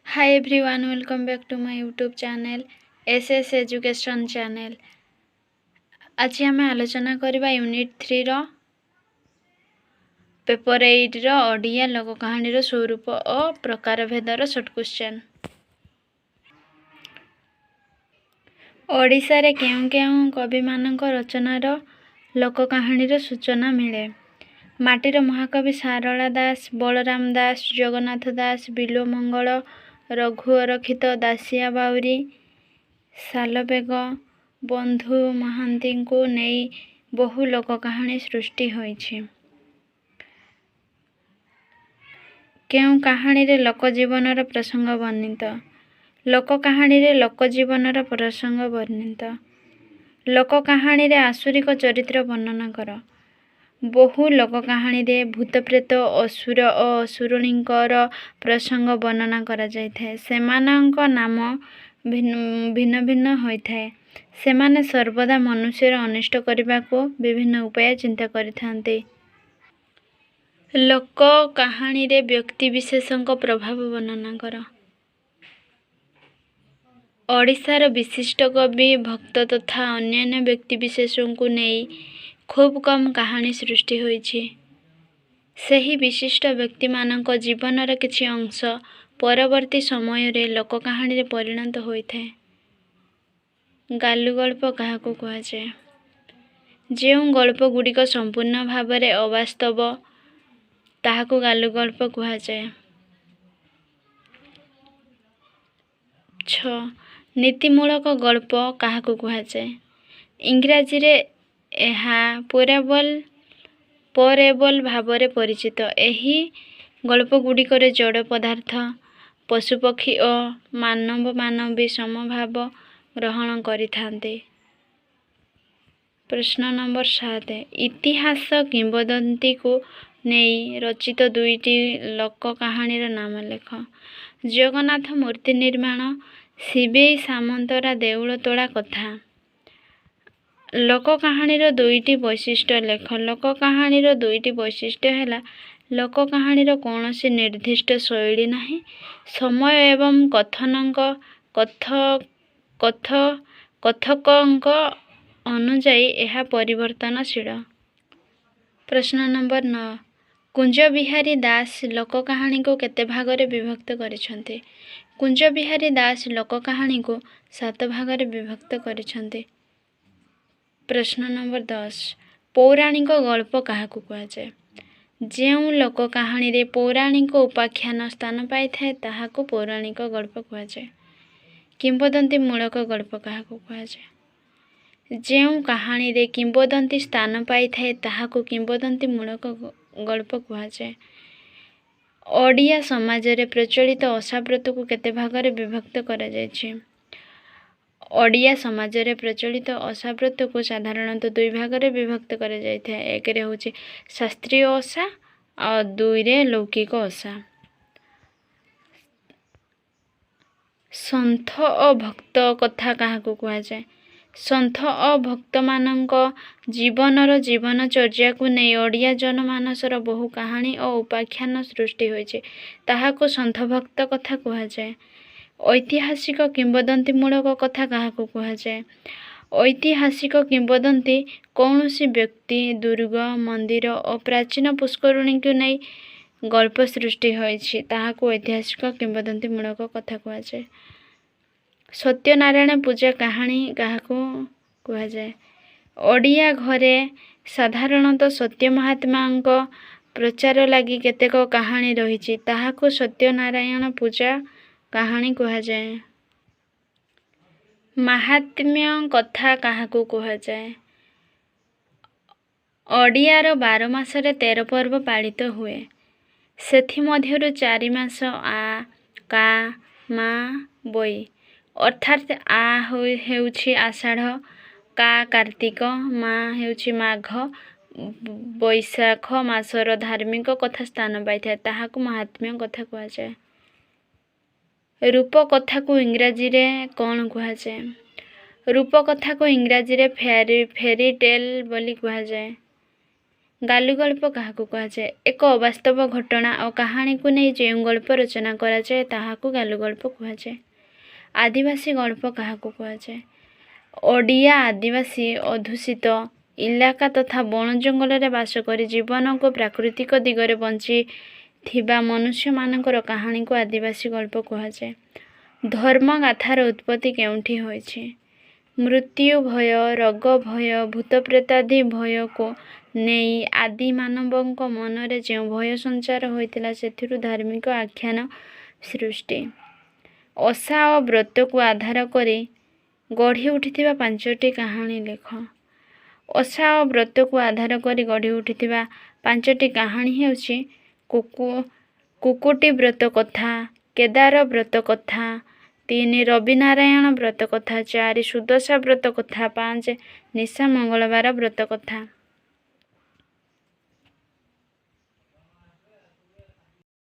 Hi everyone, welcome back to my YouTube channel SS Education Channel। ଆଜି ଆମେ ଆଲୋଚନା କରିବା ୟୁନିଟ୍ 3ର ପେପର 8ର ଓଡ଼ିଆ ଲୋକକାହାଣୀର ସ୍ୱରୂପ ଓ ପ୍ରକାରଭେଦର ସର୍ଟ କ୍ୱେଶ୍ଚନ୍। ଓଡ଼ିଶାରେ କେଉଁ କେଉଁ କବିମାନଙ୍କ ରଚନାର ଲୋକକାହାଣୀର ସୂଚନା ମିଳେ? ମାଟିର ମହାକବି ସାରଳା ଦାସ, ବଳରାମ ଦାସ, ଜଗନ୍ନାଥ ଦାସ, ବିଲ୍ୱମଙ୍ଗଳ, ରଘୁ ଅରକ୍ଷିତ, ଦାସିଆ ବାଉରୀ, ସାଲବେଗ, ବନ୍ଧୁ ମହାନ୍ତିଙ୍କୁ ନେଇ ବହୁ ଲୋକକାହାଣୀ ସୃଷ୍ଟି ହୋଇଛି। କେଉଁ କାହାଣୀରେ ଲୋକଜୀବନର ପ୍ରସଙ୍ଗ ବର୍ଣ୍ଣିତ? ଲୋକକାହାଣୀରେ ଲୋକଜୀବନର ପ୍ରସଙ୍ଗ ବର୍ଣ୍ଣିତ। ଲୋକକାହାଣୀରେ ଆସୁରିକ ଚରିତ୍ର ବର୍ଣ୍ଣନା କର। ବହୁ ଲୋକକାହାଣୀରେ ଭୂତପ୍ରେତ, ଅସୁର ଓ ଅସୁରୁଣୀଙ୍କର ପ୍ରସଙ୍ଗ ବର୍ଣ୍ଣନା କରାଯାଇଥାଏ। ସେମାନଙ୍କ ନାମ ଭିନ୍ନ ଭିନ୍ନ ହୋଇଥାଏ। ସେମାନେ ସର୍ବଦା ମନୁଷ୍ୟର ଅନିଷ୍ଟ କରିବାକୁ ବିଭିନ୍ନ ଉପାୟ ଚିନ୍ତା କରିଥାନ୍ତି। ଲୋକକାହାଣୀରେ ବ୍ୟକ୍ତିବିଶେଷଙ୍କ ପ୍ରଭାବ ବର୍ଣ୍ଣନା କର। ଓଡ଼ିଶାର ବିଶିଷ୍ଟ କବି, ଭକ୍ତ ତଥା ଅନ୍ୟାନ୍ୟ ବ୍ୟକ୍ତିବିଶେଷଙ୍କୁ ନେଇ ଖୁବ୍ କମ୍ କାହାଣୀ ସୃଷ୍ଟି ହୋଇଛି। ସେହି ବିଶିଷ୍ଟ ବ୍ୟକ୍ତିମାନଙ୍କ ଜୀବନର କିଛି ଅଂଶ ପରବର୍ତ୍ତୀ ସମୟରେ ଲୋକକାହାଣୀରେ ପରିଣତ ହୋଇଥାଏ। ଗାଲୁଗଳ୍ପ କାହାକୁ କୁହାଯାଏ? ଯେଉଁ ଗଳ୍ପଗୁଡ଼ିକ ସମ୍ପୂର୍ଣ୍ଣ ଭାବରେ ଅବାସ୍ତବ, ତାହାକୁ ଗାଲୁଗଳ୍ପ କୁହାଯାଏ। 6. ନୀତିମୂଳକ ଗଳ୍ପ କାହାକୁ କୁହାଯାଏ? ଇଂରାଜୀରେ ଏହା ପରେବଲ୍ ଭାବରେ ପରିଚିତ। ଏହି ଗଳ୍ପଗୁଡ଼ିକରେ ଜଡ଼ ପଦାର୍ଥ, ପଶୁପକ୍ଷୀ ଓ ମାନବମାନବୀ ସମଭାବ ଗ୍ରହଣ କରିଥାନ୍ତି। ପ୍ରଶ୍ନ ନମ୍ବର 7, ଇତିହାସ କିମ୍ବଦନ୍ତୀକୁ ନେଇ ରଚିତ ଦୁଇଟି ଲୋକକାହାଣୀର ନାମ ଲେଖ। ଜଗନ୍ନାଥ ମୂର୍ତ୍ତି ନିର୍ମାଣ, ଶିବେଇ ସାମନ୍ତରା ଦେଉଳ ତୋଳା କଥା। ଲୋକକାହାଣୀର ଦୁଇଟି ବୈଶିଷ୍ଟ୍ୟ ଲେଖ। ଲୋକକାହାଣୀର ଦୁଇଟି ବୈଶିଷ୍ଟ୍ୟ ହେଲା: ଲୋକକାହାଣୀର କୌଣସି ନିର୍ଦ୍ଦିଷ୍ଟ ଶୈଳୀ ନାହିଁ। ସମୟ ଏବଂ କଥକଙ୍କ ଅନୁଯାୟୀ ଏହା ପରିବର୍ତ୍ତନଶୀଳ। ପ୍ରଶ୍ନ ନମ୍ବର 9, କୁଞ୍ଜବିହାରୀ ଦାସ ଲୋକକାହାଣୀକୁ କେତେ ଭାଗରେ ବିଭକ୍ତ କରିଛନ୍ତି? କୁଞ୍ଜବିହାରୀ ଦାସ ଲୋକକାହାଣୀକୁ ସାତ ଭାଗରେ ବିଭକ୍ତ କରିଛନ୍ତି। ପ୍ରଶ୍ନ ନମ୍ବର 10, ପୌରାଣିକ ଗଳ୍ପ କାହାକୁ କୁହାଯାଏ? ଯେଉଁ ଲୋକକାହାଣୀରେ ପୌରାଣିକ ଉପାଖ୍ୟାନ ସ୍ଥାନ ପାଇଥାଏ, ତାହାକୁ ପୌରାଣିକ ଗଳ୍ପ କୁହାଯାଏ। କିମ୍ବଦନ୍ତୀ ମୂଳକ ଗଳ୍ପ କାହାକୁ କୁହାଯାଏ? ଯେଉଁ କାହାଣୀରେ କିମ୍ବଦନ୍ତୀ ସ୍ଥାନ ପାଇଥାଏ, ତାହାକୁ କିମ୍ବଦନ୍ତୀ ମୂଳକ ଗଳ୍ପ କୁହାଯାଏ। ଓଡ଼ିଆ ସମାଜରେ ପ୍ରଚଳିତ ଓଷାବ୍ରତକୁ କେତେ ଭାଗରେ ବିଭକ୍ତ କରାଯାଇଛି? ଓଡ଼ିଆ ସମାଜରେ ପ୍ରଚଳିତ ଓଷାବ୍ରତକୁ ସାଧାରଣତଃ ଦୁଇ ଭାଗରେ ବିଭକ୍ତ କରାଯାଇଥାଏ। ଏକରେ ହେଉଛି ଶାସ୍ତ୍ରୀୟ ଓଷା ଆଉ ଦୁଇରେ ଲୌକିକ ଓଷା। ସନ୍ଥ ଓ ଭକ୍ତ କଥା କାହାକୁ କୁହାଯାଏ? ସନ୍ଥ ଓ ଭକ୍ତମାନଙ୍କ ଜୀବନର ଜୀବନଚର୍ଯ୍ୟାକୁ ନେଇ ଓଡ଼ିଆ ଜନମାନସର ବହୁ କାହାଣୀ ଓ ଉପାଖ୍ୟାନ ସୃଷ୍ଟି ହୋଇଛି। ତାହାକୁ ସନ୍ଥଭକ୍ତ କଥା କୁହାଯାଏ। ଐତିହାସିକ କିମ୍ବଦନ୍ତୀମୂଳକ କଥା କାହାକୁ କୁହାଯାଏ? ଐତିହାସିକ କିମ୍ବଦନ୍ତୀ କୌଣସି ବ୍ୟକ୍ତି, ଦୁର୍ଗ, ମନ୍ଦିର ଓ ପ୍ରାଚୀନ ପୁଷ୍କରିଣୀକୁ ନେଇ ଗଳ୍ପ ସୃଷ୍ଟି ହୋଇଛି, ତାହାକୁ ଐତିହାସିକ କିମ୍ବଦନ୍ତୀମୂଳକ କଥା କୁହାଯାଏ। ସତ୍ୟନାରାୟଣ ପୂଜା କାହାଣୀ କାହାକୁ କୁହାଯାଏ? ଓଡ଼ିଆ ଘରେ ସାଧାରଣତଃ ସତ୍ୟ ମହାତ୍ମାଙ୍କ ପ୍ରଚାର ଲାଗି କେତେକ କାହାଣୀ ରହିଛି। ତାହାକୁ ସତ୍ୟନାରାୟଣ ପୂଜା କାହାଣୀ କୁହାଯାଏ। ମାହାତ୍ମ୍ୟ କଥା କାହାକୁ କୁହାଯାଏ? ଓଡ଼ିଆର 12 ମାସରେ 13 ପର୍ବ ପାଳିତ ହୁଏ। ସେଥିମଧ୍ୟରୁ ଚାରି ମାସ ଆ, କା, ମା, ବୈ। ଅର୍ଥାତ୍ ଆ ହେଉଛି ଆଷାଢ଼, କା କାର୍ତ୍ତିକ, ମା ହେଉଛି ମାଘ, ବୈଶାଖ ମାସର ଧାର୍ମିକ କଥା ସ୍ଥାନ ପାଇଥାଏ। ତାହାକୁ ମାହାତ୍ମ୍ୟ କଥା କୁହାଯାଏ। ରୂପକଥାକୁ ଇଂରାଜୀରେ କ'ଣ କୁହାଯାଏ? ରୂପକଥାକୁ ଇଂରାଜୀରେ ଫେରି ଟେଲ୍ ବୋଲି କୁହାଯାଏ। ଗାଲୁଗଳ୍ପ କାହାକୁ କୁହାଯାଏ? ଏକ ଅବାସ୍ତବ ଘଟଣା ଓ କାହାଣୀକୁ ନେଇ ଯେଉଁ ଗଳ୍ପ ରଚନା କରାଯାଏ, ତାହାକୁ ଗାଲୁଗଳ୍ପ କୁହାଯାଏ। ଆଦିବାସୀ ଗଳ୍ପ କାହାକୁ କୁହାଯାଏ? ଓଡ଼ିଆ ଆଦିବାସୀ ଅଧ୍ୟୁଷିତ ଇଲାକା ତଥା ବଣ ଜଙ୍ଗଲରେ ବାସ କରି ଜୀବନକୁ ପ୍ରାକୃତିକ ଦିଗରେ ବଞ୍ଚିଥିବା ମନୁଷ୍ୟମାନଙ୍କର କାହାଣୀକୁ ଆଦିବାସୀ ଗଳ୍ପ କୁହାଯାଏ। ଧର୍ମଗାଥାର ଉତ୍ପତ୍ତି କେଉଁଠି ହୋଇଛି? ମୃତ୍ୟୁ ଭୟ, ରୋଗ ଭୟ, ଭୂତପ୍ରେତାଦି ଭୟକୁ ନେଇ ଆଦି ମାନବଙ୍କ ମନରେ ଯେଉଁ ଭୟ ସଞ୍ଚାର ହୋଇଥିଲା, ସେଥିରୁ ଧାର୍ମିକ ଆଖ୍ୟାନ ସୃଷ୍ଟି। ଓଷା ଓ ବ୍ରତକୁ ଆଧାର କରି ଗଢ଼ି ଉଠିଥିବା ପାଞ୍ଚଟି କାହାଣୀ ଲେଖ। ଓଷା ଓ ବ୍ରତକୁ ଆଧାର କରି ଗଢ଼ି ଉଠିଥିବା ପାଞ୍ଚଟି କାହାଣୀ ହେଉଛି କୁକୁଟି ବ୍ରତ କଥା, କେଦାର ବ୍ରତ କଥା, 3 ରବିନାରାୟଣ ବ୍ରତ କଥା, 4 ସୁଦଶା ବ୍ରତ କଥା, 5 ନିଶା ମଙ୍ଗଳବାର ବ୍ରତ କଥା।